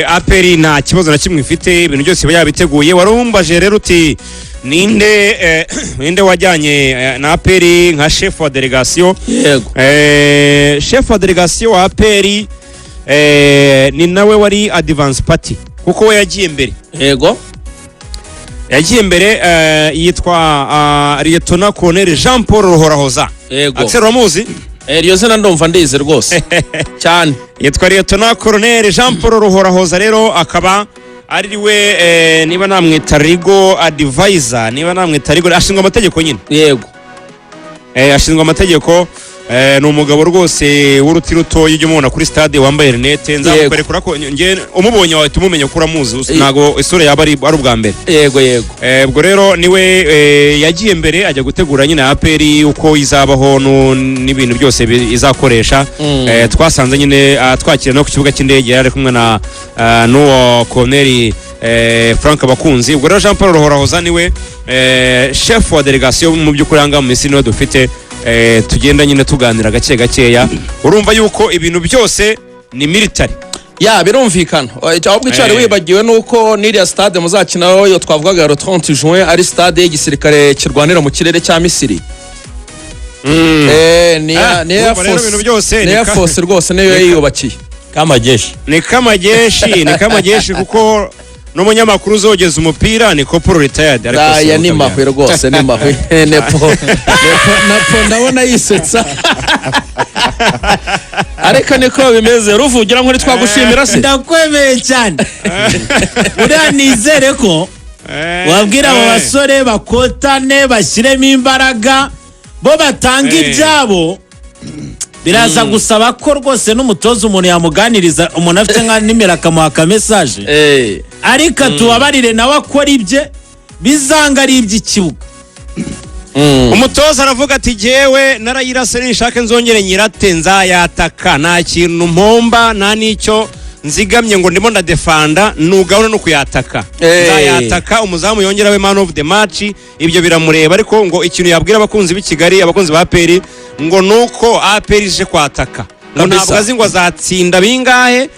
APR nta kibazo na kimwe ifite, ibintu byose iba yabiteguye. Warumbaje rero uti ninde wajyanye na APR nka chef wa delegation? Yego. Chef wa delegation wa APR ni nawe wari advance party, kuko we yagiye mbere. Yagiye mbere, yitwa Lieutenant Colonel Jean Paul Ruhorahoza. Axel, uramuzi? Iryo zina ndumva ndizi rwose cyane. Yitwa Lieutenant Colonel Jean Paul Ruhorahoza. Rero akaba ari we, niba namwita legal advisor, niba namwita legal, ashinzwe amategeko nyine. Ashinzwe amategeko. Ni umugabo rwose w'uruti rutoya, ujya umubona kuri stade wambaye rinete. Nzamukwerekura ko nge umubonye wahita umumenya ko uramuzi, ntabwo isura yaba ari ubwa mbere. yego yego Ubwo rero niwe yagiye mbere, ajya gutegura nyine APR uko izabaho n'ibintu byose izakoresha. Twasanze nyine twakira no ku kibuga cy'indege, yari ari kumwe na n'uwo Colonel Frank Bakunzi. Ubwo rero Jean Paul Ruhorahoza niwe chef wa delegation mu by'ukuri. Aha ngaha mu Misiri niwe dufite, tugenda nyine tuganira gake gakeya. Urumva yuko ibintu byose ni military. Ya, birumvikana. Ahubwo icyo wari wibagiwe ni uko n'iriya stade muzakinaho, iyo twavugaga ya le 30 juin, ari stade y'igisirikare kirwanira mu kirere cya Misiri. Ni Ah, ni Air urumva rero Force. ibintu byose ni ni Air Force rwose, niyo yayiyubakiye. Kamajeshi. Ni kamajeshi, ni kamajeshi, kuko n'umunyamakuru uzogeza umupira ni corporal retired, ariko si Aya ni ukabyara. Mahwi rwose, ni mahwi. Nepo, Nepo, Nepo, ndabona yisetsa, ariko niko bimeze. Ruvugira ngo ntitwagushimira se? Ndakwemeye cyane. Buriya nizere ko wabwira abo basore bakotane, bashyiremo imbaraga, bo batanga ibyabo. Biraza gusaba ko rwose n'umutoza umuntu yamuganiriza, umuntu afite nka nimero akamuha akamessage, ariko tubabarire nawe akora ibye, bizanga ari iby'ikibuga. Umutoza aravuga ati: "Jyewe narayirase, nishake nzongere nyirate, nzayataka. Nta kintu mpomba, nta n'icyo nzigamye ngo ndimo ndadefanda, nugabona no kuyataka. Nzayataka, umuzamu yongera we man of the match, ibyo biramureba." Ariko ngo ikintu yabwira abakunzi b'i Kigali, abakunzi ba APR, ngo nuko APR ije kwataka, ngo ntabwo azi ngo azatsinda bingahe,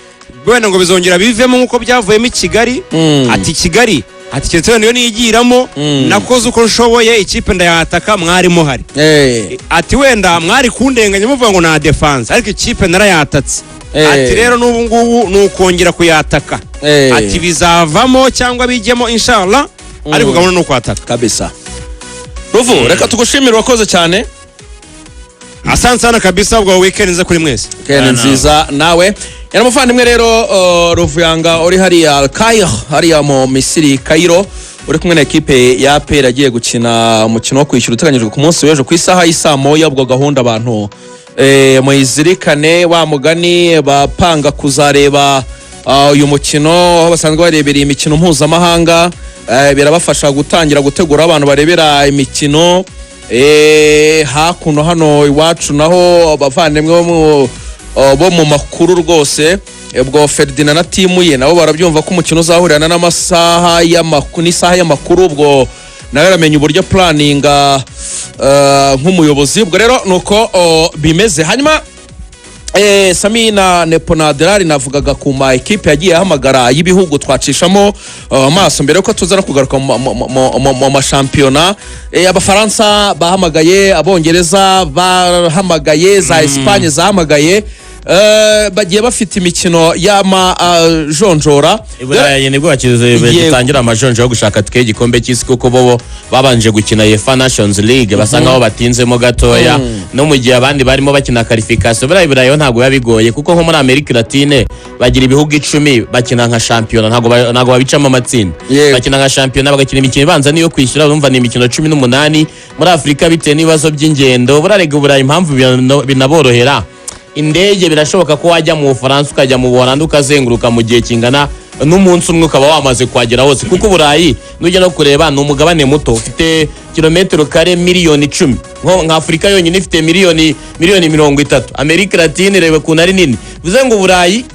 wenda ngo bizongera bivemo nk'uko byavuyemo i Kigali. Ati Kigali, ati keretse wenda iyo niyigiramo, nakoze uko nshoboye, ikipe ndayataka, mwari muhari. Ati wenda mwari kundenganya muvuga ngo na defense, ariko ikipe narayatatse. Ati rero n'ubu ngubu ni ukongera kuyataka. Ati bizavamo cyangwa bijyemo inshallah, ariko gahunda ni ukwataka. Kabisa. Ruvu, reka tugushimire, urakoze cyane. Asante sana kabisa. Ubwo weekend nziza kuri mwese. Weekend nziza nawe. Yari umuvandimwe rero Ruvuyanga uri hariya Cairo, hariya mu Misiri Cairo, uri kumwe na ekipe ya APR agiye gukina umukino wo kwishyura uteganyijwe ku munsi w'ejo ku isaha y'isaa moya. Ubwo gahunda abantu muyizirikane, wa mugani bapanga kuzareba uyu mukino aho basanzwe barebera imikino mpuzamahanga, birabafasha gutangira gutegura abantu barebera imikino. Hakuno hano iwacu naho abavandimwe bo mu makuru rwose, ubwo Ferdinand na team ye nabo barabyumva ko umukino uzahurirana n'amasaha y'amakuru, n'isaha y'amakuru. Ubwo nawe aramenya uburyo planninga nk'umuyobozi. Ubwo rero nuko bimeze. Hanyuma Sami na Nepo na Adelari, navugaga ku ma ekipe yagiye ahamagara y'ibihugu, twacishamo amaso mbere yuko tuza no kugaruka mu mashampiyona. Abafaransa bahamagaye, Abongereza bahamagaye, za Espagne zahamagaye, bagiye bafite imikino y'amajonjora. I Burayi nibwo bakize gitangira amajonjora yo gushaka tike y'igikombe cy'isi, kuko bo babanje gukina UEFA Nations League, basa nkaho batinzemo gatoya, no mu gihe abandi barimo bakina qualification. Buriya i Burayi ho ntabwo biba bigoye, kuko nko muri Amerika Latine bagira ibihugu 10 bakina nka shampiyona, ntabwo babicamo amatsinda. Bakina nka shampiyona, bagakina imikino ibanza niyo kwishyura, urumva ni imikino 18. Muri Afurika, bitewe n'ibibazo by'ingendo, burarega Uburayi impamvu binaborohera indege, birashoboka ko wajya mu Bufaransa, ukajya mu Buholandi, ukazenguruka mu gihe kingana n'umunsi umwe, ukaba wamaze kuhagera hose, kuko Uburayi nujya no kureba ni umugabane muto ufite kilometero kare miliyoni 10. Nka Afurika yonyine ifite miliyoni 30. Amerika Latine reba ukuntu ari nini. Bivuze ngo Uburayi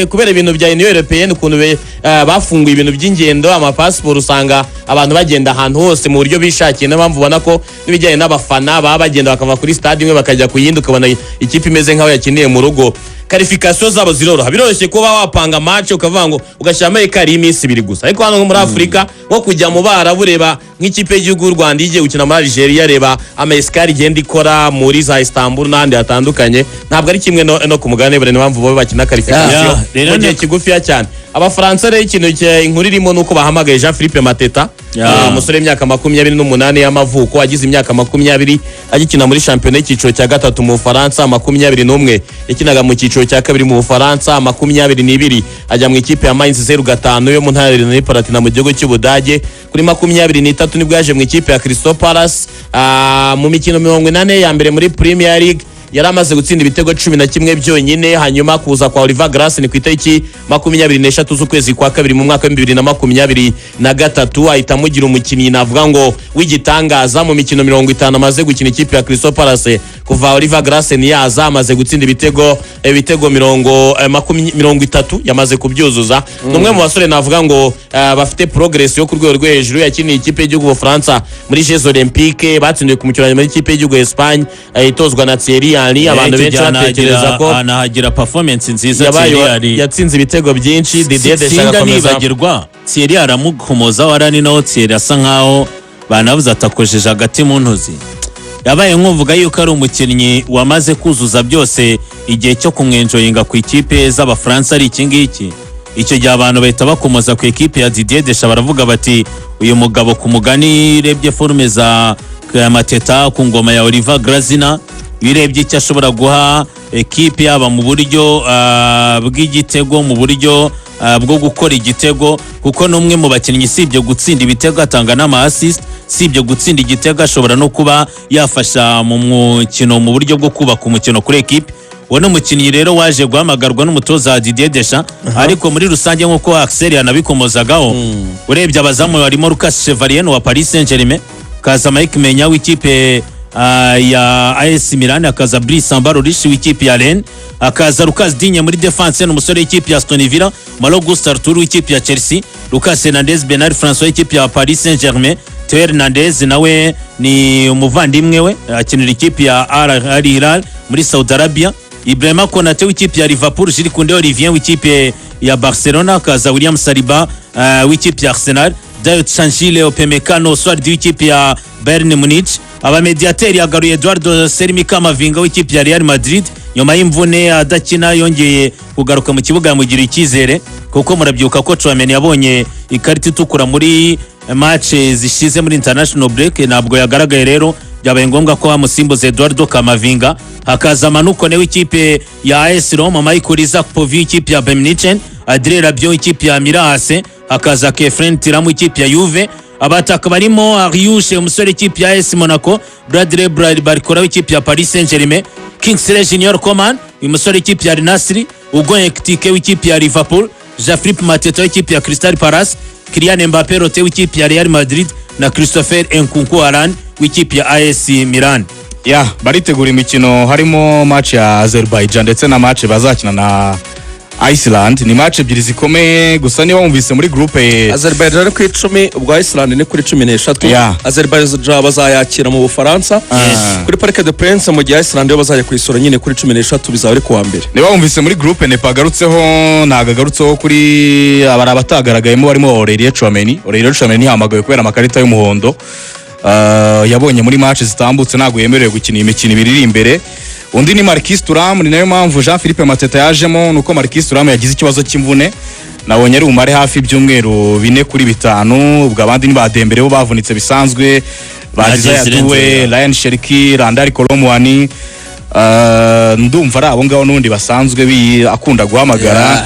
kubera ibintu bya Union Européenne, ukuntu bafunguye ibintu by'ingendo, amapasiporo, usanga abantu bagenda ahantu hose mu buryo bishakiye. Niyo mpamvu ubona ko n'ibijyanye n'abafana baba bagenda bakava kuri stade imwe bakajya ku yindi, ukabona ikipe imeze nk'aho yakiniye mu rugo. Qualification zabo ziroroha, biroroshye kuba wapanga match ukavuga ngo ugashyiramo écart y'iminsi 2 gusa. Ariko hano nko muri Afurika, nko kujya mu Barabu, reba nk'ikipe y'igihugu y'u Rwanda igiye gukina muri Algeria, reba ama escale igenda ikora muri za Istanbul n'ahandi hatandukanye, ntabwo ari kimwe no ku mugabane. Niyo mpamvu bo bakina qualification Yeah, rero mu gihe kigufiya cyane. Abafaransa rero, ikintu inkuru irimo ni uko bahamagaye Jean Philippe Mateta, umusore w'imyaka 28 y'amavuko, agize imyaka 20 agikina muri shampiyona y'icyiciro cya gatatu mu Bufaransa, 21 yakinaga mu cyiciro cya kabiri mu Bufaransa, 22 ajya mu ikipe ya Mainz 05 yo mu ntara ya Rhénanie-Palatinat mu gihugu cy'Ubudage. Kuri 23 nibwo yaje mu ikipe ya Crystal Palace. Mu mikino 80 ya mbere muri Premier League yari amaze gutsinda ibitego 11 byonyine. Hanyuma kuza kwa Oliver Glasner ni ku itariki 23 z'ukwezi kwa kabiri mu mwaka wa 2023, ahita amugira umukinnyi navuga ngo w'igitangaza. Mu mikino 50 amaze gukina ikipe ya Crystal Palace kuva Oliver Glasner yaza, amaze gutsinda ibitego 30, yamaze kubyuzuza. Ni umwe mu basore navuga ngo bafite progress yo ku rwego rwo hejuru. Yakiniye ikipe y'igihugu Bufaransa muri Jeux Olympiques, batsindiwe ku mukino wa nyuma y'ikipe y'igihugu Espagne, itozwa na Thierry Henry. Abantu benshi batekereza ko anahagira performance nziza. Yabaye Thierry Henry. Yatsinze ibitego byinshi. Didier Deschamps Sinda agakomeza nibagirwa, Thierry aramukomozaho, arani naho Thierry asa nkaho banavuze atakojeje hagati mu ntozi. Yabaye nkuvuga yuko ari umukinnyi wamaze kuzuza byose, igihe cyo kumwenjoyinga ku ikipe z'Abafaransa ari iki ngiki. Icyo gihe abantu bahita bakomoza ku ikipe ya Didier Deschamps, baravuga bati uyu mugabo ku mugani, urebye forme za Mateta ku ngoma ya Oliver Glasner, iyo urebye icyo ashobora guha ekipe, yaba mu buryo bw'igitego, mu buryo bwo gukora igitego, kuko ni umwe mu bakinnyi usibye gutsinda ibitego atanga n'ama assist, usibye gutsinda igitego ashobora no kuba yafasha mu mukino, mu buryo bwo kubaka umukino kuri ekipe. Uwo ni umukinnyi rero waje guhamagarwa n'umutoza Didier Deschamps. Ariko muri rusange, nk'uko Axel yanabikomozagaho, urebye abazamu barimo Lucas Chevalier wa Paris Saint-Germain, kaza Mike Maignan w'ikipe ya AS Milan, akaza Brice Samba Laurish w'ikipe ya Rennes, akaza Lucas Digne muri defense, ni umusore w'ikipe ya Aston Villa, Malo Gusto Arthur w'ikipe ya Chelsea, Lucas Hernandez, Bernard François w'ikipe ya Paris Saint-Germain, Theo Hernandez nawe ni umuvandimwe we, akinira ikipe ya Al Hilal muri Saudi Arabia, Ibrahima Konate w'ikipe ya Liverpool, Jules Koundé Olivier w'ikipe ya Barcelona, akaza William Saliba w'ikipe ya Arsenal, Dayot Changile Upamecano Oswald w'ikipe ya Bayern Munich. Abamediateri yagaruye Eduardo Sermi Camavinga w'ikipe ya Real Madrid nyuma y'imvune adakina, yongeye kugaruka mu kibuga, yamugira icyizere, kuko murabyibuka ko Tchouameni yabonye ikarita itukura muri match zishize muri international break, ntabwo yagaragaye. Rero byabaye ngombwa ko bamusimbuza Eduardo Camavinga. Hakaza Manu Kone w'ikipe ya AS Roma, Michael Isaac Povi w'ikipe ya Bayern Munich, Adrien Rabiot w'ikipe ya Milan AC, hakaza Khéphren Thuram w'ikipe ya Juve. Abataka barimo Akliouche, umusore w'ikipe ya AS Monaco, Bradley Barcola w'ikipe ya Paris Saint-Germain, Kingsley Junior Coman, uyu musore w'ikipe ya Al Nassr, Hugo Ekitike w'ikipe ya Liverpool, Jean-Philippe Mateta w'ikipe ya Crystal Palace, Kylian Mbappé Lottin w'ikipe ya Real Madrid na Christopher Nkunku Haaland w'ikipe ya AS Milan. Ya, baritegura imikino, harimo match ya Azerbaijan ndetse na match bazakina na Iceland. Ni match ebyiri zikomeye. Gusa niba wumvise muri groupe Azerbaijan ni ku 10, ubwo Iceland ni kuri 13. Azerbaijan bazayakira mu Bufaransa kuri Parc des Princes, mu gihe Iceland yo bazajya kuyisura nyine kuri 13, bizaba ari kuwa mbere. Niba wumvise muri groupe, Nepa agarutseho, ntabwo agarutseho kuri abari abatagaragayemo barimo Aurelien Tchouameni. Aurelien Tchouameni yahamagawe kubera amakarita y'umuhondo yabonye muri match zitambutse, ntabwo yemerewe gukina imikino ibiri iri imbere. Undi ni Marquis Thuram, ni nayo mpamvu Jean Philippe Mateta yajemo, nuko Marquis Thuram yagize ikibazo cy'imvune, nabonye ari bumare hafi ibyumweru 4 kuri 5. Ubwo abandi ni ba Dembele, bo bavunitse bisanzwe, ba Na Desire Desire Doué, Nzera. Rayan Cherki, Randal Kolo Muani, ndumva ari abo ngabo n'ubundi basanzwe akunda guhamagara.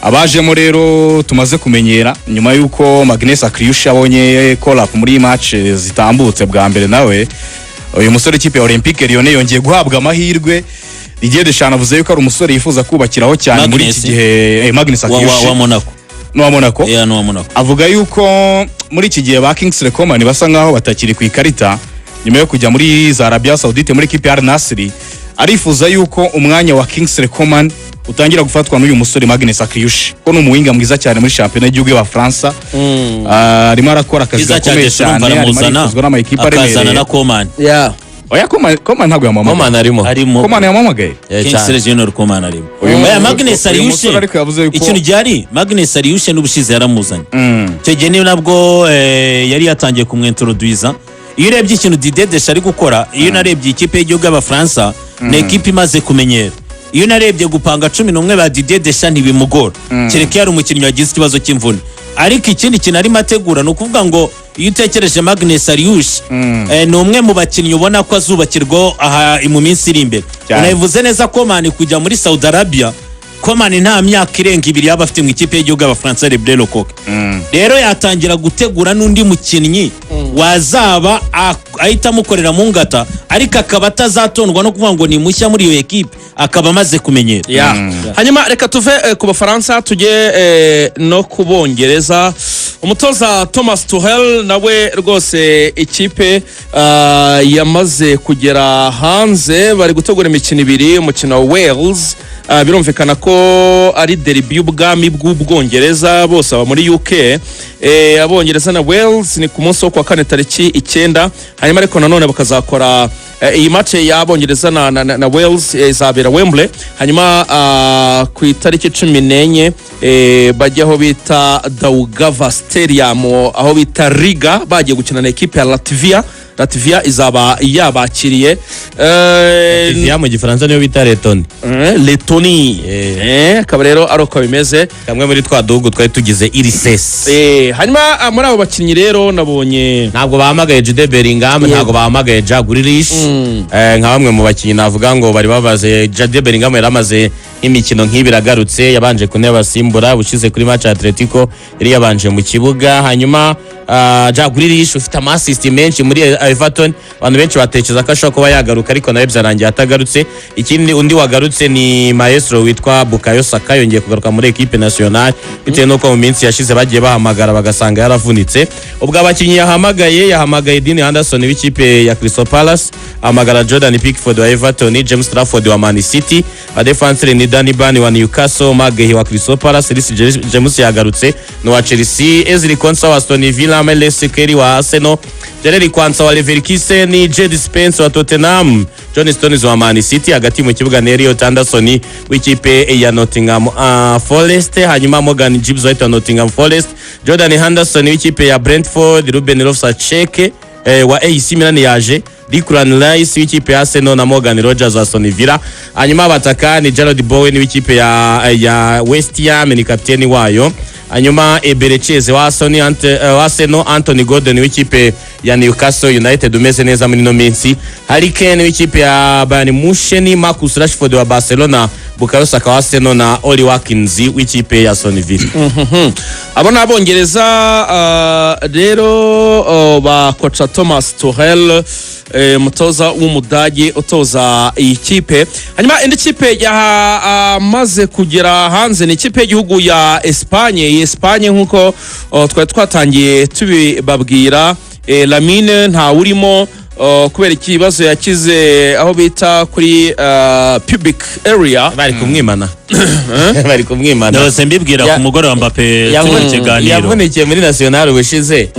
Abajemo rero tumaze kumenyera, nyuma y'uko Maghnes Akliouche abonye call up muri match zitambutse bwa mbere, nawe uyu musore ikipe ya Olympique Lyonnais yongeye guhabwa amahirwe. Didier Deschamps avuze yuko ari umusore yifuza kubakiraho cyane muri iki Maghnes? gihe, Maghnes Wa Akliouche Monaco. N'uwa Monaco. Yeah, n'uwa Monaco. Avuga yuko muri iki gihe ba Kingsley Coman basa nkaho batakiri ku ikarita nyuma yo kujya muri za Arabia Saudite muri ekipe ya Al Nassr, arifuza yuko umwanya wa Kingsley Coman utangira gufatwa n'uyu musore Maghnes Akliouche, ko ni umuwinga mwiza cyane muri shampiyona y'igihugu y'Abafaransa. Arimo arakora akazi Cyiza cya gakomeye Deschamps, cyane, arimo aramuzana arifuzwa n'amakipe akazana aremereye. na Coman. Yeah. Oya, Coman ntabwo yamuhamagaye. Coman arimo. Arimo. Coman yamuhamagaye. Eh, cyane. Kingsley Junior Coman arimo. Uyu Oya, Maghnes uyu Akliouche, musore ariko yavuze yuko ikintu gihari, Maghnes Akliouche n'ubushize yaramuzanye. Icyo gihe ni nabwo yari yatangiye kumwintroduiza. Iyo urebye ikintu Didier Deschamps ari gukora, iyo unarebye ikipe y'igihugu y'Abafaransa, ni ekipe imaze kumenyera. Iyo unarebye gupanga 11 ba Didier Deschamps ntibimugora, kereka iyo ari umukinnyi wagize ikibazo cy'imvune. Ariko ikindi kintu arimo ategura ni ukuvuga ngo iyo utekereje Maghnes Akliouche, ni umwe mu bakinnyi ubona ko azubakirwaho aha mu minsi iri imbere. Cyane. Unabivuze neza, Coman kujya muri Saudi Arabia, Coman nta myaka irenga 2 yaba afite mu ikipe y'igihugu y'Abafaransa Les Bleus Le Coq. Rero yatangira gutegura n'undi mukinnyi wazaba ahita amukorera mu ngata, ariko akaba atazatondwa no kuvuga ngo ni mushya muri iyo ekipe, akaba amaze kumenyera. Ya. Hanyuma reka tuve ku Bafaransa tujye no ku Bongereza. Umutoza Thomas Tuchel nawe rwose ikipe yamaze kugera hanze, bari gutegura imikino ibiri. Umukino wa Wales, birumvikana ko ari derby y'ubwami bw'Ubwongereza, bose baba muri UK. Abongereza na Wales ni ku munsi wo kuwa kane tariki 9. Hanyuma ariko nanone bakazakora iyi match y'Abongereza na Wales izabera Wembley. Hanyuma ku itariki 14 bajya aho bita Daugava Stadium, aho bita Riga, bagiye gukina na ekipe ya Latvia. Latvia izaba yabakiriye. Latvia mu Gifaransa niyo bita Lettonie. Lettonie. Akaba rero ari uko bimeze. Kamwe muri twa duhugu twari tugize URSS. Hanyuma muri abo bakinnyi rero nabonye Ntabwo bahamagaye Jude Bellingham, ntabwo bahamagaye Jack Grealish, nka bamwe mu bakinnyi navuga ngo bari babaze. Jude Bellingham yari amaze nk'imikino nk'ibiri agarutse, yabanje ku ntebe abasimbura ushize kuri match ya Atletico, yari yabanje mu kibuga. Hanyuma Jack Grealish ufite ama assist menshi muri Everton, abantu benshi batekereza ko ashobora kuba yagaruka, ariko nawe byarangiye atagarutse. Ikindi, undi wagarutse ni maestro witwa Bukayo Saka, yongeye kugaruka muri equipe nationale bitewe n'uko mu minsi yashize bagiye bahamagara bagasanga yaravunitse. Ubwo abakinnyi yahamagaye, yahamagaye Dean Henderson w'ikipe ya Crystal Palace, ahamagara Jordan Pickford wa Everton, James Trafford wa Man City. Abadefanseri ni Danny Burn wa Newcastle, Maguire wa Crystal Palace, Reece James yagarutse ni wa Chelsea, Ezri Konsa wa Aston Villa, Myles Skelly wa Arsenal, Jarell Quansah wa Leverkusen, Djed Spence wa Tottenham, John Stones wa Man City. Hagati mu kibuga ni Elliot Anderson w'ikipe ya Nottingham Forest, hanyuma Morgan Gibbs White wa Nottingham Forest, Jordan Henderson w'ikipe ya Brentford, Ruben Loftus-Cheek wa AC Milan yaje, Declan Rice w'ikipe ya Arsenal na Morgan Rogers wa Aston Villa. Hanyuma abataka ni Jarrod Bowen w'ikipe ya West Ham, ni kapiteni wayo, hanyuma Eberechi Eze wa Arsenal, Anthony Gordon w'ikipe ya Newcastle United umeze neza muri ino minsi, Harry Kane w'ikipe ya Bayern Munchen, Marcus Rashford wa Barcelona, Bukayo Saka wa Arsenal na Ollie Watkins w'ikipe ya Aston Villa. Abo ni Abongereza. Rero ba koca Thomas Tuchel, umutoza w'Umudage utoza iyi kipe. Hanyuma indi kipe yamaze kugera hanze ni ikipe y'igihugu ya Espagne. Iyi Espagne, nk'uko twari twatangiye tubibabwira, Lamine ntawurimo kubera ikibazo yakize aho bita kuri pubic area. Bari kumwimana, bari kumwimana. Ndose mbibwira ku mugoroba Mbappe turi mu kiganiro. Yavunikiye muri national ubushize.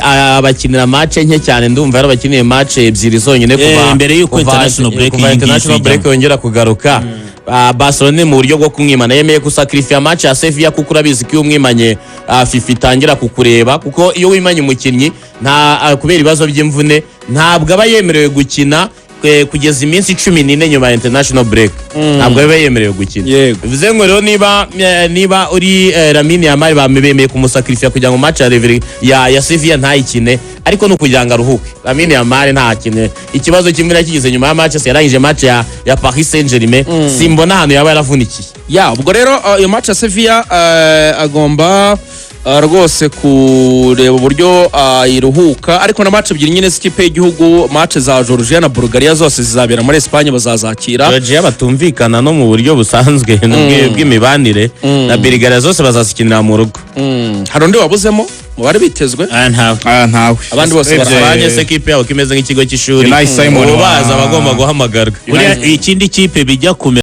Abakinira match nke cyane, ndumva yarabakiniye match ebyiri zonyine kuva Mbere y'uko international break kuva iyi ngiyi international break ijyamo. yongera kugaruka. Barcelona mu buryo bwo kumwimana yemeye gusacrifier match ya Sevilla, kuko urabizi ko iyo umwimanye, FIFA itangira kukureba, kuko iyo wimanye umukinnyi nta kubera ibibazo by'imvune ntabwo aba yemerewe gukina kugeza iminsi 14 nyuma ya international break, ntabwo aba yemerewe gukina. Bivuze ngo rero niba uri Lamine Yamal, bamebemeye kumusacrifier kugira ngo match ya Rever ya Sevilla ntayikine, ariko ni ukugira ngo aruhuke. Lamine Yamal ntakine, ikibazo kimwe yakigize nyuma ya match yarangije match ya Paris Saint-Germain, simbona ahantu yaba yaravunikiye. Ya, ubwo rero iyo match ya Sevilla agomba rwose kureba uburyo iruhuka, ariko na match ebyiri nyine z'ikipe y'igihugu, match za Georgia na Bulgaria, zose zizabera muri Espagne, bazazakira. Georgia batumvikana no mu buryo busanzwe bw'imibanire na Bulgaria, zose bazazikinira mu rugo. Hari undi wabuzemo mu bari bitezwe? Ah, ntawe. Ah, ntawe. Abandi bose Urebye- Espagne se kipe yabo ko imeze nk'ikigo cy'ishuri? Unai Simon ubu baza bagomba guhamagarwa. Buriya ikindi kipe bijya kumera.